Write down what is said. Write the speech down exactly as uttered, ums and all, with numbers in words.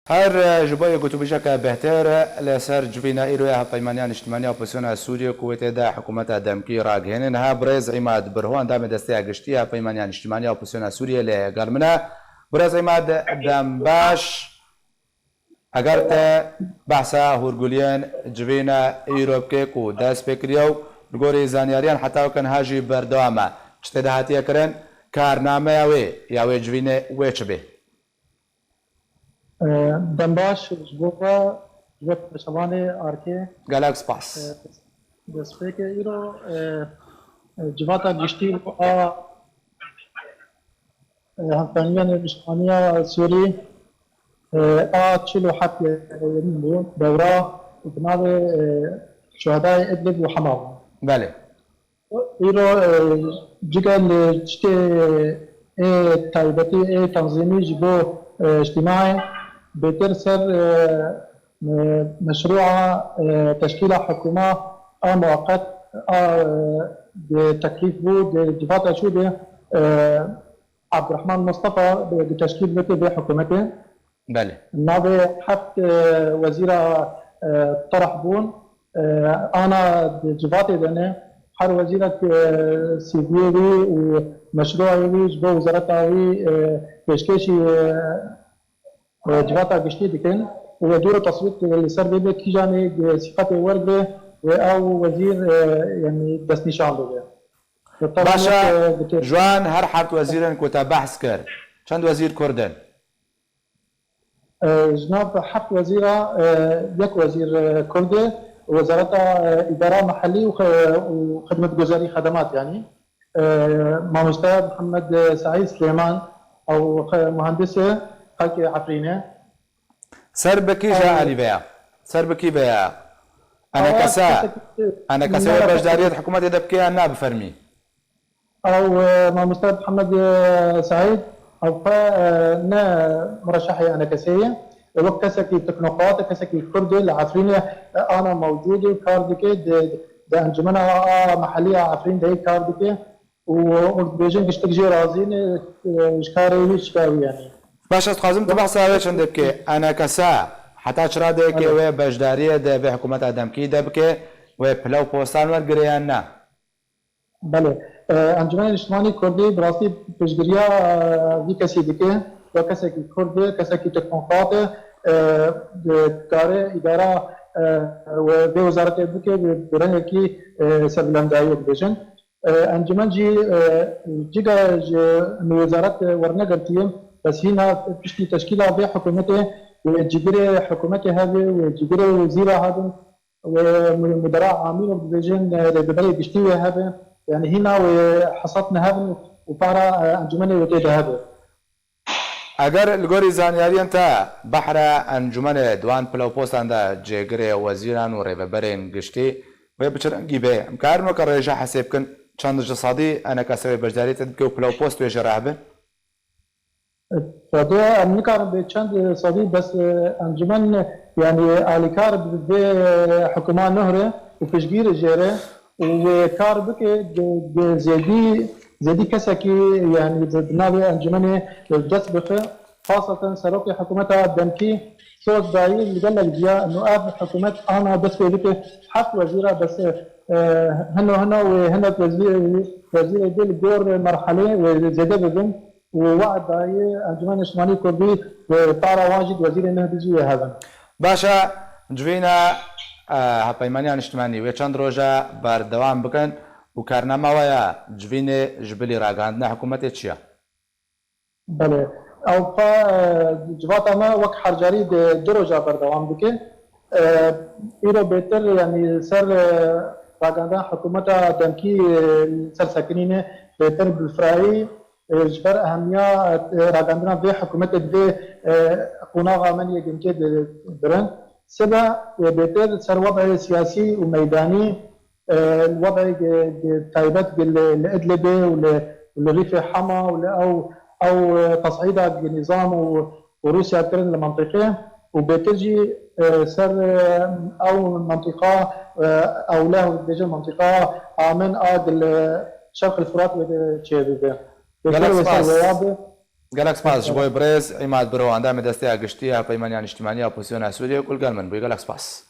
Her, e, ji bo yê gotûbêjeke bêhtir, e, li ser civîna îro ya Hevpeymaniya Niştimaniya Opozisyona Sûriyê ku wê tê de hikûmeta demkî ragihêne, niha birêz Îmad Birho, endamê Desteya Giştî ya Hevpeymaniya Niştimaniya Opozisyona Sûriyê lê gel min e. Birêz Îmad, dem baş. Eger te behsa hûrguliyên civîna îro bike ku dest pê kiriye û li gorî zanyariyan heta weke niha jî berdewam e, çi tê de hatiye kirin, karnameya wê ya wê civînê wê çi bê? E, dem baş ji bo we, ji bo temaşevanê Arkê. Gelek spas. E, destpêkê îro, e, e, civata giştî a, e, Hevpeymaniyê Niştimaniya Sûrî, e, a çil û heft Yerîn bû, dewra bi navê, e, Şuhedayê Idlib û Hema bû. Belê. Îro, e, cike li tiştê ê taybetî, ê tenzîmî ji bo, e, îctîmaê bêtir ser, e, me-, meşrûa, e, teşkîla hikûma a muweqet a, e, di teklîf bû, di civata çû de, e, Abdurrahman Mustafa, e, di teşkîl bike vê hikûmetê. Belê. Navê heft, e, wezîra, e, terh bûn. E, ana di civatê de ne. Her wezîrek, e, C V'yê wî û meşrûayê wî ji bo wezareta wî, e, pêşkêşî, e, e, civata giştî dikin. Û wê dûr û teswît li ser vê bê kîjanê, e, sîqetê wergre wê ew wezîr, e, yanî destnîşan bibe. Baş e, e, ji wan her heft wezîrên ku te behs kir, çend wezîr Kurd in? E, ji nav heft wezîra, e, yek wezîr, e, Kurd e, Wezareta, e, Îdara Mehellî û xe-, û Xidmetguzarî Xedemat, yanî, e, Mamoste Mihemed Seîd Silêman, ew xe-, muhendis e, xelkê Efrîn e. Ser bi kî ji alî ve ya? Ser bi kî ve ya? Enekese, enekese wê beşdariyê di hikûmetê de bike yan na bi fermî? Ew, e, Mamoste Mihemed, e, Seîd, ew xwe, e, ne mureşehê enekesê ye. E, wek kesekî teknokrat e, kesekî Kurd e, li Efrînê, e, ana mewcûd e, kar dike, di, di encûmena a, a mehellî ya Efrîn de kar dike û, û dibêjin giştik jê razî ne, e, ji karê wî çika wî yanî. Baş, ez dixwazim tu behsa wê çendê bike. Enekese heta çi radeyekê wê beşdariyê di vê hikûmeta demkî de bike, wê pile û postan wergire yan ne? Belê. E, Encûmenê Niştimanî Kurdî bi rastî piştgiriya, e, vî kesî dike. Wek kesekî Kurd e, kesekî teknokrat e, e, dikare îdara, e, we-, vê wezaretê bike bi, bi rengekî, e, serbilemdayiyê dibêjin. E, encûmen jî, e, cîga ji min wezaret wernegirtiye, bes hîna piştî teşkîla vê hikûmetê wê cîgirê hikûmetê hebe, wê cîgirê wezîra hebin, wê mu-, mudera amîr û dibêjin, e, rêveberê giştî wê hebe. Yanî hîna wê hesat nehebin û para, e, encûmenê wê tê de hebe. Eger li gorî zanyariyên te behra encûmenê di wan pile û postan de cêgirê wezîran û rêveberên giştî wê bi çi rengî be? Em karin weke rêje hesê bikin çend ji sedî enekese wê beşdariyê te dike û pile û post wê jê re hebin? Fedê em nikarin bê çend sedî bes, e, encûmen, yanî alîkar bi vê, e, hikûma nuh re û piştgîr jê re û wê kar bike, ge-, ge-, zêdî, zêdî kesekî, yanî di, di navê encûmenê dest bixe. Xaseten serokê hikûmeta demkî soz dayî li gelek diya û ev hikûmet ana dest pê bike heft wezîra bes, e, hino hino wê hinek wezî-, wezîrê dê li gor merhelê wê zêde bibin. Û we'd dayî Encûmena Niştimanî Kurdî, e, para wan jî di wezîrê nuh de jî wê hebin. Baş e, civîna, e, Hevpeymaniya Niştimanî wê çend roja berdewam bikin û karnama we ya civînê ji bilî ragihandina hikûmetê çi ye? Belê. Ew xwe, e, civata me wek hercarî di du roja berdewam dike. E, îro bêtir, yanî ser, e, ragihandina hikûmeta demkî, e, ser sekinîne bêtir bi firayî, e, ji ber ehemiya, e, ragihandina vê hikûmetê di vê, e, qonaxa me yê demkê di, birin. Sibe wê bêtir ser wed'ê siyasî û meydanî, e, wed'ê ge-, ge-, taybet ge-, li, li Idlibê û li, li Rîfê Hema û li ew, ew, e, tes'îda ge-, nîzam û, û Rûsya kirin li mentiqê û bêtir jî, e, ser, e, ew mentiqa, e, ew leh dibêjin mentiqa amin a gil, e, Şerq el Furat wê de çêbibe. Bêtir wê ser weya be. Gelek spas ji bo birêz Îmad Biro, endamê Desteya Giştî ya Hevpeymaniya Niştimaniya Opozîsyona Sûriyê ku li gel min bûye. Gelek spas.